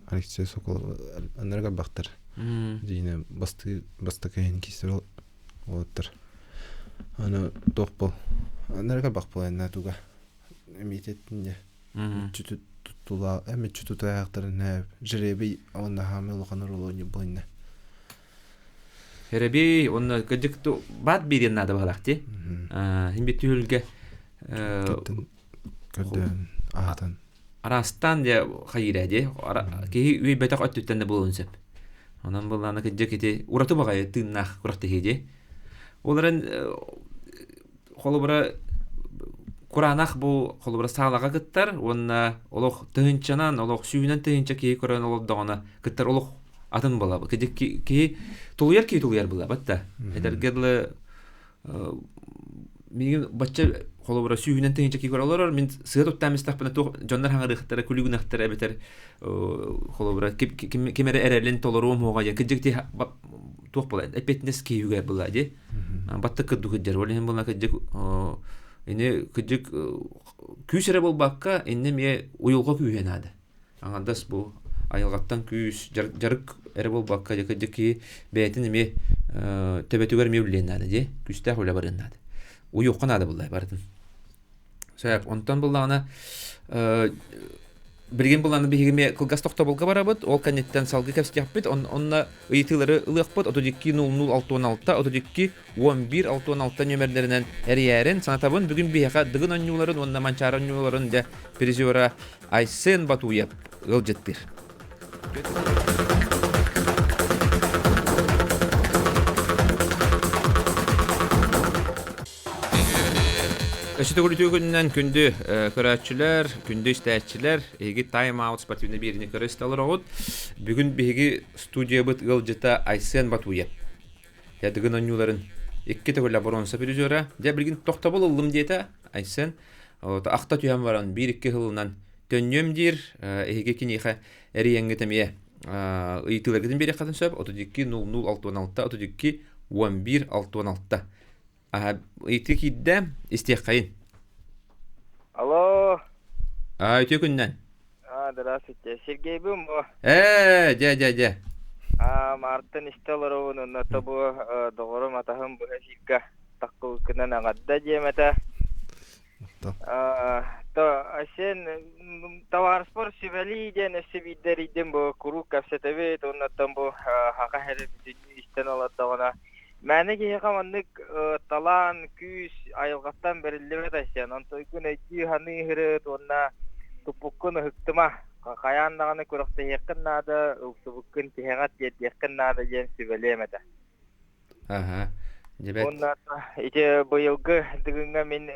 Алексей Соколов аннары элбэхтэр. Дьиҥэ бастыы бастакы иһин киирсэр уолаттар. Аны туох был аннары элбэх буолан туга эмиэтеттин дьэ мүччү туттулаа мүччү тутаахтарына жребий уонна хаамыы улахан оруолу буолна Жребий уонна кырдьык баат биэриэн наада баһылаах дии. Иһин бит түһүлгэ көрдөөн аатан араастаан дьэ хайыыра дии киһи үөйбэтэх өттүттэн да буолуон сөп. Онон былаана кырдьык ити ураты баҕайы тыыннаах күрэхтэһии дии. Ол эрэн холобура кураанах бу холобура саалаҕа кыттар уонна олох тыһыынчанан олох сүүһүнэн тыһыынча киһи көрөн олордоҕуна кыттар олох атын буолабыт. Киһи тулуйар киһи тулуйар буолабыт да. Этэргэ дылы миигин бачча холобура сүүһүнэн тыһыынча киһи көрө олорор мин сыа туттаан истэхпинэ туох дьоннор хаҥырыахтара күлүгүнэхтэрэ эбэтэр холобура ким эрэ эрэлин толоруом уоҕа диэн кырдьык ти туох була эппиэтинэс киһигэ була ди баттык кырдук кырдьар ол иһин була кырдьык ини кырдьык күүс эрэ буолбакка иннэ эмиэ уйулҕа күүһэ наада аҥардас бу айылҕаттан күүс дьарык эрэ буолбакка дьэ киһи бэйэтин эмиэ төбөтүгэр эмиэ үлэлиэн наада дии күүстээх үлэ барыан наада уйуохха наада буллай барытын сөп онтон буллаҕына билигин буллаҕына биһиги эмиэ кылгас тохтобулга барабыт ол кэнниттэн салгыы кэпсэтиэхпит онно ыйытыылары ылыахпыт 32 00 66 32 11 66 нүөмэрдэринэн эрийээрин санатабын бүгүн биһиэхэ Дыгын оонньууларын уонна Манчаары оонньууларын дьэ призера Айсен Батуев ыалдьыттыыр. Өссө төгүл үтүө күнүнэн күндү көрөөччүлэр, күндү истээччилэр, эһиги Time Out спортивнай биэриини көрө истэ олороҕут. Бүгүн биһиги студиябыт ыалдьыта Айсен Батуев. Дьэ, Дыгын оонньууларын икки төгүл боруонса призера. Дьэ, билигин тохтобул ыллым диэтэ Айсен. Ахта түһэн баран биир-икки сылынан төннүөм диир. Эһиги киниэхэ эрийэҥҥит эмиэ ыйытыыларгытын биэриэххитин сөп. 32 00 66 32 11 66. Ыйытыы киирдэ, истиэххэйин. Алло. А, үтүө күннэн. А, здравствуйте. Сергей бу. Ээ, дьэ, дьэ, дьэ. А, Мартын истэ олоробун, онно бу доҕорум атаһым быһа сиргэ таккылкынан аҕадда диэм этэ. То сен товарыспар сүбэлии диэн өссө биирдэ эрийдим бу куруук кэпсэтэбит уоннаттан бу хака эрэ бүтүннүү истэн олордоҕуна мээнэ киһиэхэ маннык талаан күүс айылҕаттан бэриллибэт айсен онтойгун өйдүү саныы ыһырыт уонна туппуккун ыһыктыма хайаан даҕаны күрэхтэһиэххин наада ылсыбыккын тиһэҕэр тиэрдиэххин наада диэн сүбэлиэм этэ Аха. Дьэбэт. Уонна ити быйылгы Дыгыҥҥа мин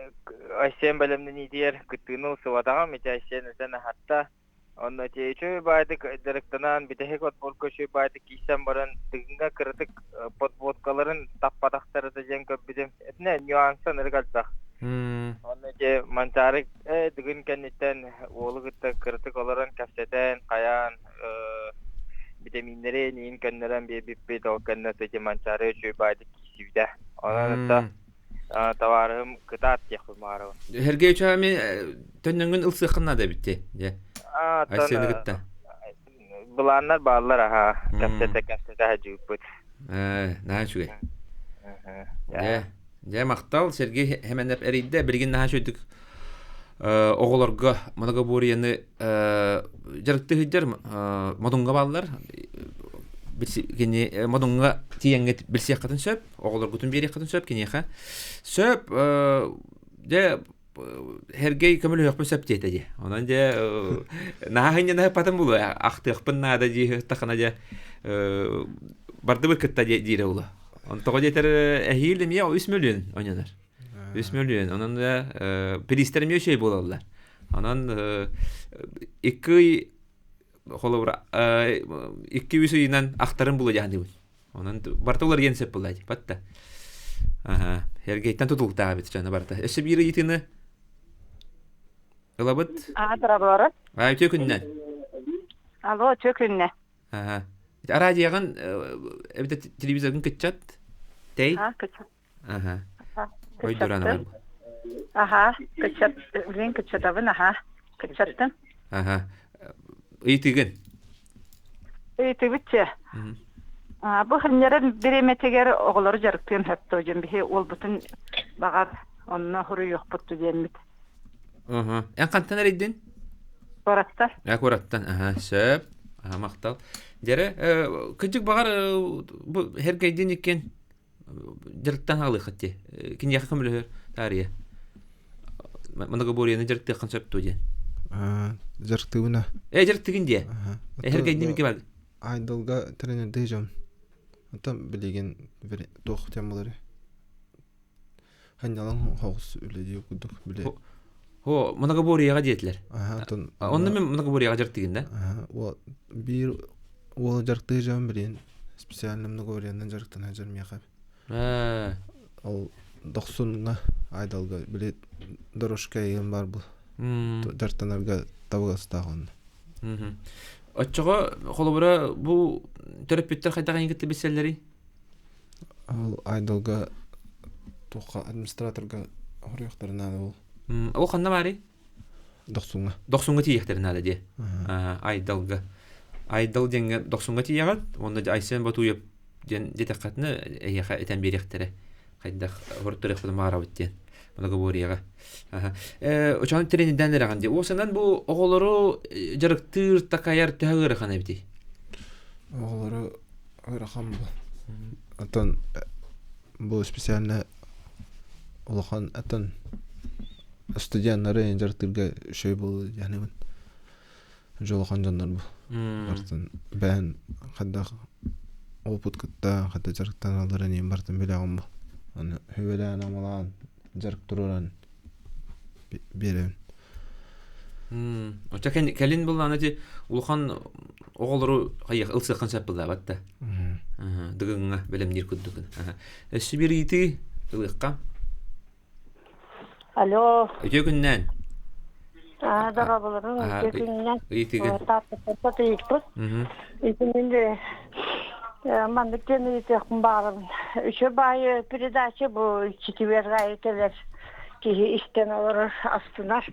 Айсен бэлэмнэниитигэр кыттыыны ылсыбатаҕым. Ити Айсен этэн аһатта. Онно ити үчүгэй баайдык дьарыктанан, бүтэһик отборго үчүгэй баайдык киирсэн баран, Дыгыҥҥа кыратык подводкаларын таппатахтара да диэн көрбүтүм. Итинэ нюанса ынырык элбэх. Онно ити Манчаарык Дыгын кэнниттэн уолу кытта кыратык олорон кэпсэтэн, хайаан битэмииннэри эниин көннөрөн биэрбиппит, ол кэннэ ити Манчаары үчүгэй баайдык киирсибитэ. Онон ытта табаарыһым кытаат диэхпин баҕарабын. Сергей Чами төннөҥҥүн ылсыаххын наада эбит дии. Дьэ. Айсены кытта. Былааннар бааллар аха. Кэпсэтэ кэпсэтэ сылдьыбыппыт. Наһаа үчүгэй. Дьэ, дьэ махтал Сергей Хэмэнэп эрийдэ. Билигин наһаа үчүгүйдүк оҕолорго многоборьены дьарыктыы сылдьар модуҥҥа бааллар. Кини модуҥҥа тиийэҥҥит билсиэххитин сөп, оҕолоргутун биэриэххитин сөп киниэхэ. Сөп, дьэ Сергей көмөлөһүөхпүн сөп диэтэ дии. Онон дьэ наһаа сынньаныһыппатын булуо ахтыахпын наада дии тахана дьэ бардыбыт кытта диирэ була. Тоҕо диэтэр эһиил эмиэ үс мөлүйүөн ойнонор. Үс мөлүйүөн. Онон да бириистэр эмиэ үчүгэй буолаллар. Онон икки ый холобура икки үс ыйынан ахтарын булу дьаһаныбын. Онон барыта уларыйан сөп буолла батта. Аха, Сергейтэн тутулуктаах эбит дьоно барыта. Өссө биир ыйытыыны ылабыт. Аа, дорогорот. Аа, үтүө күннэн. Алло, үтүө күннэ. Аха. Араадьыйаҕын эбэтэр телевизоргын кыччат. Тэй. Аа, кыччат. Аха. Ойдуран Аха, кыччат, билин кыччатабын, аха. Кыччаттым. Аха. Ыйытыгын. Ыйытыбытча. Бу ханньаран бириэмэтигэр оҕолору дьарыктыан сөп дьон биһи уолбутун баҕар онно хуруйуохпут диэммит. Аха. Эн хантан эрийдин? Куораттан. Э, куораттан. Аха, сөп. Аха, махтал. Дьэрэ, кыдьык баҕар бу Хергейдин иккен дьарыктан аҕалыаххыт дии. Киниэхэ көмөлөһөр таарыйа. Многоборьены дьарыктыаххын сөп дуо диэн. Дьарыктыыбын Э, дьарыктыгын диэ. Эһэргэйдин мики бар. Айдолга тренердии дьон. Оттон билигин туох темалары ханньалаң хоҕус үлэлии курдук биле. Хо, многоборьеҕа диэтилэр. Онно мен многоборьеҕа дьарыктыгын да? Биир Уол дьарыктыы дьон билин специально многовореннан дьарыктана сылдьар миэхэ. Ол дохсунҥа айдалга били дорожка эйгэн бар бу дьарыктанарга табыгастаах онно. Оччоҕо холобура бу төрөппүттэр хайдах эйигин кытта билсэллэрий? Ол айдалга туохха администраторга хоруйуохтара наада ол. Ол ханна баарый? Дохсуҥҥа. Дохсуҥҥа тиийиэхтэрин наада дии. Айдалга. Айдал диэҥҥэ Дохсуҥҥа тиийэҕит уонна Айсен Батуев диэн диэтэххитинэ эһиэхэ этэн биэриэхтэрэ. Хайдах хоруттарыахпытын баҕарабыт диэн. Многоборьеҕа. Очоон тренердээн эрэҕин дии. Уосанан бу оҕолору дьарыктыыр, такайар төһө ыарахан эбитий? Оҕолору ыарахан бу. Оттон бу специально улахан атын студеннары дьарыктыырга үчүгэй буолуо диэхинэбин. Дьэ улахан дьоннор бу. Барытын бэйэн хайдах опыт кытта хайдах дьарыктаналларын иһин барытын билэҕин бу. Аны сүбэлээн-амалаан дьарык туруоран биэрэбин. Оччо кэлин буллаана ти улахан оҕолору хайыах ылсыаххын сөп буллаабат да. Дыгыҥҥа бэлэмниир курдукун. Өссө биир ыйытыы ылыахха. Алло. Үтүө күннээн. Аа, дорооболорун, үтүө күннээн. Ыйытыгын. Тааттаттан ыйыппыт. Итинин маннык диэн ыйытыахпын баҕарабын. Үчүгэй баайы передача бу четверг аайы кэлэр киһи истэн олорор астынар.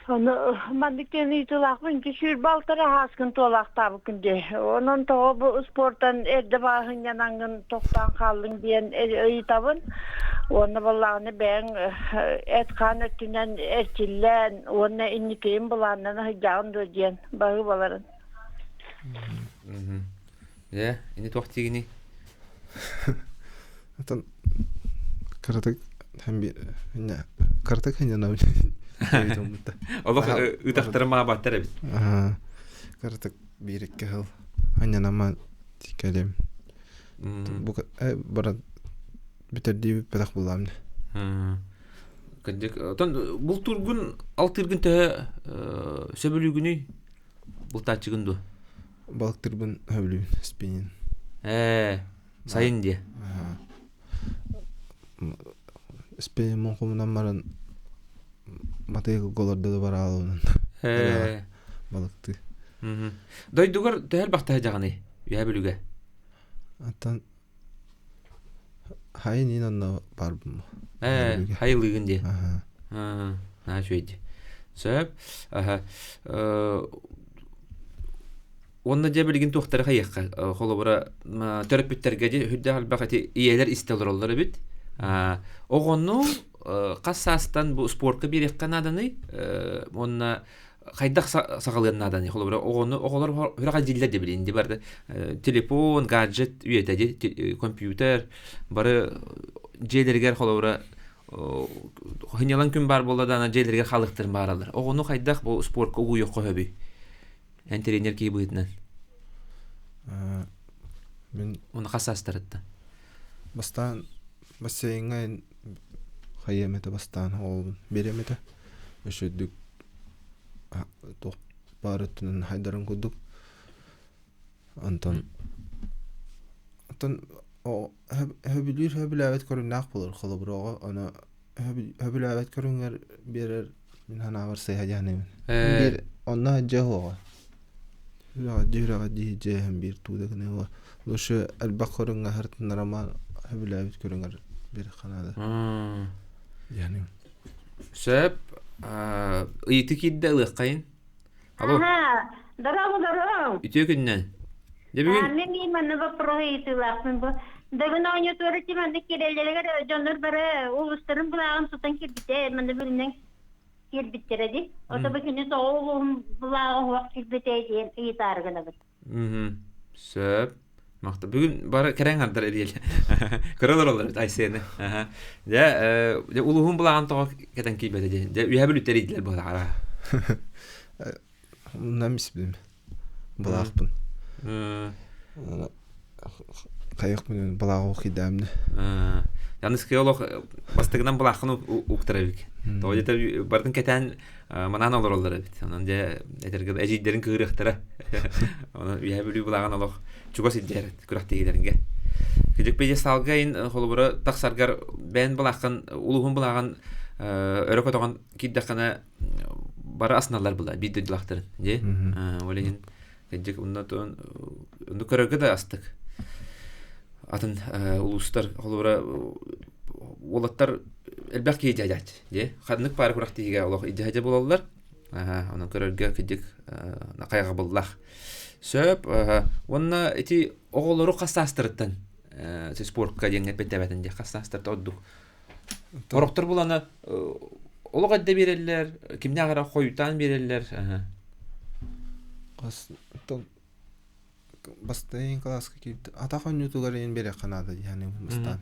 Ону маннык диэн ыйытыылаахпын ити 26 ааскын туолаахтаабыккын дии. Онон тоҕо бу спортан эрдэ бааһынньанаҥҥын тохтоон хааллыҥ диэн ыйытабын. Уонна буоллаҕына бэйэҥ эт-хаан өттүнэн эрчиллэн уонна инникигин былааннана сылдьаҕын дуо диэн баһыыбаларын. Дьэ, ини туох диигиний? Атын кыратык кыратык ханньанабын Олох ытахтары маабаттар эбит. Кыратык биир икки сыл ханньанама кэлим. Бу баран бүтэрдии бүппэтэх буллаам. Кырдьык, отон бултуургун алтыыргын төһө сөбүлүүгүнүй? Бултааччыгын дуо? Балыктырбын сөбүлүүбүн, спиннинг. Ээ, сайын диэ. Спиннинг муҥхумунан баран матыыга олордо да бараалабынан. Ээ. Балыктыы. Дойдугар төһө элбэхтэ сылдьаҕыный? Үөһээ Бүлүүгэ. Оттон хайын иин онно барбым. Ээ, хайылыыгын диэ. Аа, наһаа үчүгэй дии. Сөп. Аха. Уонна дьэ билигин туохтары хайыахха холобура төрөппүттэргэ дьэ үрдээх элбэх ити ийэлэр истэ олороллор эбит. Оҕону хас саастан бу спорка биэриэххэ нааданый? Уонна хайдах саҕалыан нааданый? Холобура оҕону оҕолор үрэҕэ дьиллэр дьэ билигин барда телефон, гаджет үйэтэ дии компьютер бары дьиэлэригэр холобура хынньалаҥ күн баар буолла даҕаны дьиэлэригэр хаалыахтарын баҕараллар. Оҕону хайдах бу спорка угуйуохха сөбүй? Эн тренер киһи быһыытынан. Мин Уну хас саастарыттан? Бастаан бассейҥҥа хайыам этэ бастаан оҕобун биэриэм этэ. Өссө туох баар өттүнэн хайдарын курдук. Онтон оттон сөбүлүүр сөбүлээбэт көрүҥнээх буолар холобура оҕо ону сөбүлээбэт көрүҥэр биэрэр мин санаабар сыыһа дьаһанабын. Биир онно дьэ уоҕа. Үрэҕэ дии дьиэһэн биир тууда гыныа лучше элбэх көрүҥҥэ сырытыннарама сөбүлээбит көрүҥэр биэриэххэ наада. Дьаһанабын. Сөп. Ыйытыы киирдэ ылыаххайын. Алло. Аха, дорообо, дорообо. Үтүө күннэн. Дьэ бүгүн Мен мин манна боппуруоһу ыйытыылаахпын бу. Дагын оонньотуору ти маннык кирэллэригэр дьоннор бары улуустарын былааҕын тутан кирбитэ, манна билинэн кирбиттэрэ ди. Ото бу күнү тоҕо улууһун былааҕа уһуох кирбитэ диэн ыйытаары гынабыт. Мгм. Сөп. Махта. Бүгүн бары кэрэҥ ардар эриэл. Көрөлөр олор Айсены. Аха. Дьэ, дьэ улууһун былааҕын тоҕо кэтэн киирбэтэ диэн. Дьэ, үһэ бүлүттэр ийтилэр буолаара. Нам испим. Былаахпын. Хайык мин былааҕы кидээмне. Аныскы олох бастыгынан былааххын уктар эбит. Тоҕо диэтэр бардын кэтээн манаан олороллор эбит. Онон дьэ этэргэ эдьиийдэрин кыырыахтара. Онон Үөһээ Бүлүү былааҕын олох чугас илдьэр күрэхтэһиилэргэ. Кыдьык пьедесталга ин холобура тахсаргар бэйэн былааххын улууһун былааҕын өрө көтөҕөн киирдэххинэ бары асыналлар была биир дойдулаахтарын дии. Ол иһин кыдьык онно онну көрөргө да астык. Атын улуустар холобура уолаттар элбэх киһи дьаадьааччы дии. Ханнык паара күрэхтэһиигэ олох идьаһадьа буолаллар. Онон көрөргө кыдьык хайҕабыллаах. Сөп. Уонна ити оҕолору хас саастарыттан спортка диэҥҥэ эппэттээбэтин диэ хас саастарта ордук. Сорохтор булана олох эрдэ биэрэллэр, кимнээх эрэ хойутаан биэрэллэр. Хас бастайын кылааска киирбит атах оонньуутугар иһин биэриэххэ наада дии саныыбын бастаан.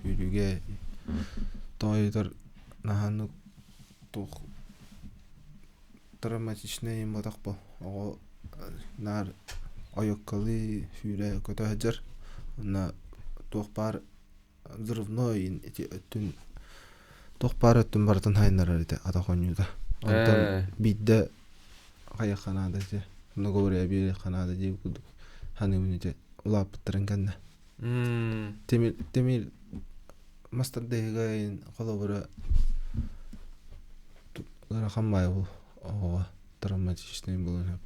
Сүүрүүгэ тоойутар наһаа туох травматичнай иһин буотах бо оҕо наар ойуккалыы сүүрэ көтө сылдьар уонна туох баар взрывной ити өттүн туох баар өттүн барытын хайыннарар ити атах оонньуута онтон биирдэ хайыахха наада ити многоборье биэриэххэ наада диэбит курдук саныыбын ити улааппыттарын кэннэ тимир тимир мастардаһыга холобура ыарахан баайы бу оҕоҕо травматичный буолуон сөп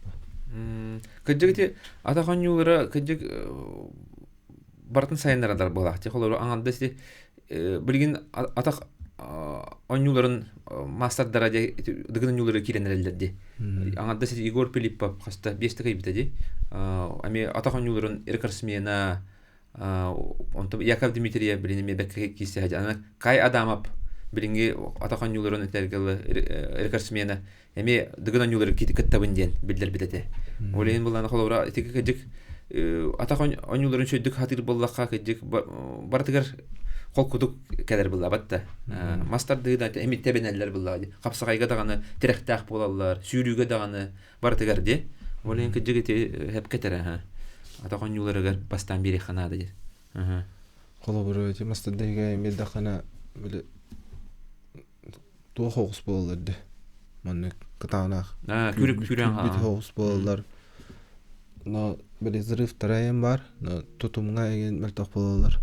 Кырдьык ити атах оонньуулара кырдьык барытын сайыннараллар буолаах. Холобура аҥардас ити билигин атах оонньууларын маастардара дии дыгын оонньуулары киирэн эрэллэр дии. Аҥардас ити Егор Пилиппов хаста биэстэ кыйбыта дии. Эмиэ атах оонньууларын рекордсмена онтон Яков Дмитриев билин эмиэ бэккэ киирсэ сылдьар. Аны Кай Адамов билиҥҥи атах оонньууларын этэргэ рекордсмена эмиэ дыгын оонньуулары кыттабын диэн биллэрбит этэ. Ол иһин буллаана холобура ити кыдьык атах оонньууларын сүрдүк хатыыр буоллахха кыдьык барытыгар холкутук кэлэр буллаабат да. Мас тардыы да эми тэбинэллэр буллаа ди. Хапсаҕайга даҕаны тирэхтээх буолаллар, сүүрүүгэ даҕаны барытыгар ди. Ол иһин кыдьык ити хэпкэ этэрэ атах оонньууларыгар бастаан биэриэххэ наада диир. Холобура ити мас тардыыга эмиэ даҕаны били туох оҕус буолаллар дии маннык кытаанах күрүк күрбүт оҕус буолаллар но били взрывтара эҥин баар но тутумҥа эҥин мөлтөх буолаллар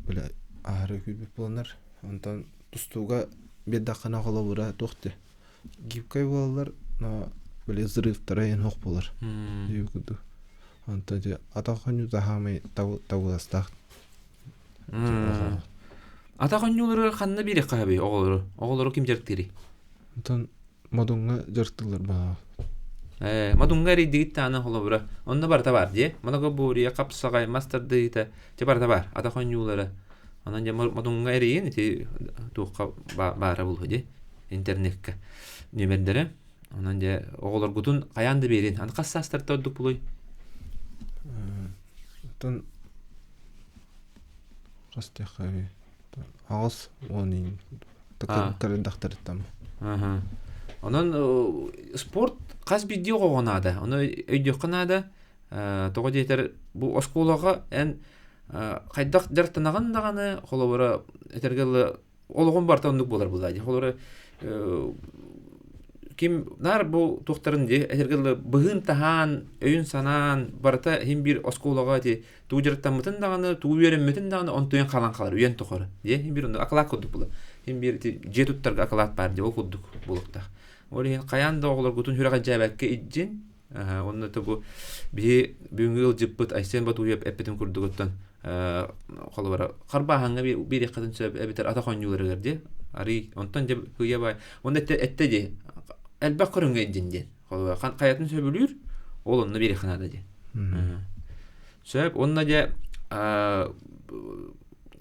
били аһары күүрбүт буоланнар онтон тустууга биэрдэххинэ холобура туох дии гибкай буолаллар но били взрывтара эҥин суох буолар дии курдук онтон ити атах оонньуута саамай табыгастаах Атах оонньуулары ханна биэриэххэ сөбүй оҕолору? Оҕолору ким дьарыктыырый? Онтон Модуҥҥа дьарыктыыллар баҕа. Ээ, Модуҥҥа эрийдигит даҕаны холобура. Онно барыта баар дии. Моногоборье, хапсаҕай, мас тардыыта, дьэ барыта баар. Атах оонньуулара. Онон дьэ Модуҥҥа эрийин ити туохха баара буолуо дии интернеккэ нүөмэрдэрэ. Онон дьэ оҕолоргутун хайаан да биэрин. Аны хас саастарта ордук булуй? Оттон хас диэххэ 80 иин кырдахтарыттан. Онон спорт хас биирдии оҕоҕо наада. Ону өйдүөххэ наада. Тоҕо диэтэр бу оскуолаҕа эн хайдах дьарыктанаҕын даҕаны холобура этэргэ дылы олоҕум барыта оннук буолар буолаа дии. Холобура ким наар бу туохтарын дии этэргэ дылы быһыын-таһаан, өйүн-санаан барыта иһин биир оскуолаҕа ити тугу дьарыктаммытын даҕаны, тугу үөрэммитин даҕаны онтуйан хаалан хаалар үйэн тухары. Дии иһин биир оннук акылаат курдук буолар. Иһин биир ити дьиэ туттарга акылаат баар дии ол курдук буолуохтаах. Ол иһин хайаан да оҕолоргутун сүрэҕэлдьээбэккэ илдьин Онно бу биһи бүгүҥҥү ыалдьыппыт Айсен Батуев эппитин курдугуттан холобура харбааһаҥҥа биэриэххитин сөп эбэтэр атах оонньууларыгар дии арый онтон дьэ кыйа баай уонна этте этте дии элбэх көрүҥҥэ илдьин диэн холобура хайатын сөбүлүүр ол онно биэриэххэ наада диэн сөп уонна дьэ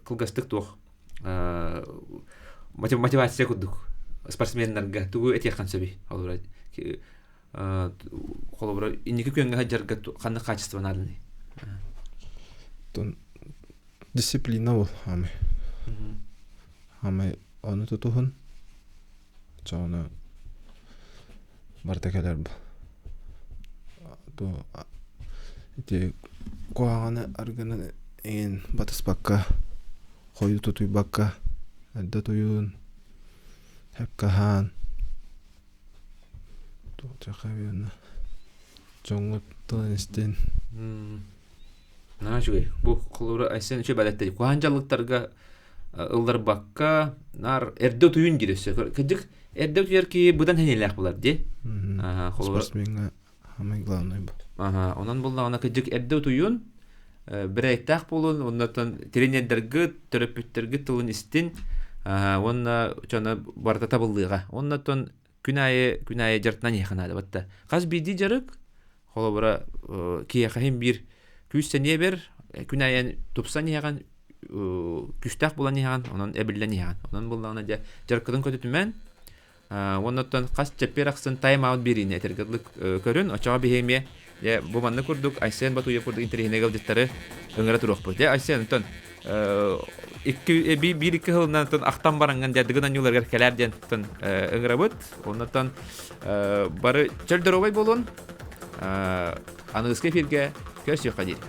кылгастык туох мотивация курдук спортсменнарга тугу этиэххин сөбүй холобура холобура инники күөҥҥэ сылдьарга ханнык хаачыстыба нааданый дисциплина ол хаамай хаамай ону тутуһун чоҕуну барыта кэлэр бу ити куһаҕаны аргыны эҥин батыспакка. Хойут утуйбакка эрдэ утуйун, сөпкө аһаан, дьоҥҥут тылын истин. Наһаа үчүгэй. Бу холобура Айсен үчүгэй бэлэттэ. Куһаҕан дьаллыктарга ылларбакка наар эрдэ утуйун диир өссө. Кырдьык эрдэ утуйар киһи быдан сэниэлээх буолар дии. Холобура спортсмеҥҥа самый главный бу. Аха, онон буллаҕына кырдьык эрдэ утуйун, бэрээктээх буолун, оннотон тренердэргит, төрөппүттэргит тылын истин, уонна чоно барыта табыллыаҕа. Оннотон күн аайы күн аайы дьарыктанан иһиэххэ наада батта. Хас биирдии дьарык холобура киһиэхэ иһин биир күүс сэниэ бэр, күн аайы тупсан иһэҕин, күүстээх буолан иһэҕин, онон эбиллэн иһэҕин. Онон буоллаҕына дьэ дьарыккытын көтүтүмэн, Оннуттан хас чэппиэр ахсын тайм-аут биэриини этэргэ дылы көрүн, оччоҕо биһи эмиэ дьэ бу маннык курдук Айсен Батуев курдук интэриэһинэй ыалдьыттары ыҥыра туруохпут. Дьэ Айсен онтон икки биир икки сылынан ахтан бараҥҥын дьэ Дыгын оонньууларыгар кэлээр диэн ыҥырабыт. Оннуттан бары чөл доруобай буолун. Аныгыскы эфиргэ көрсүөххэ диэри.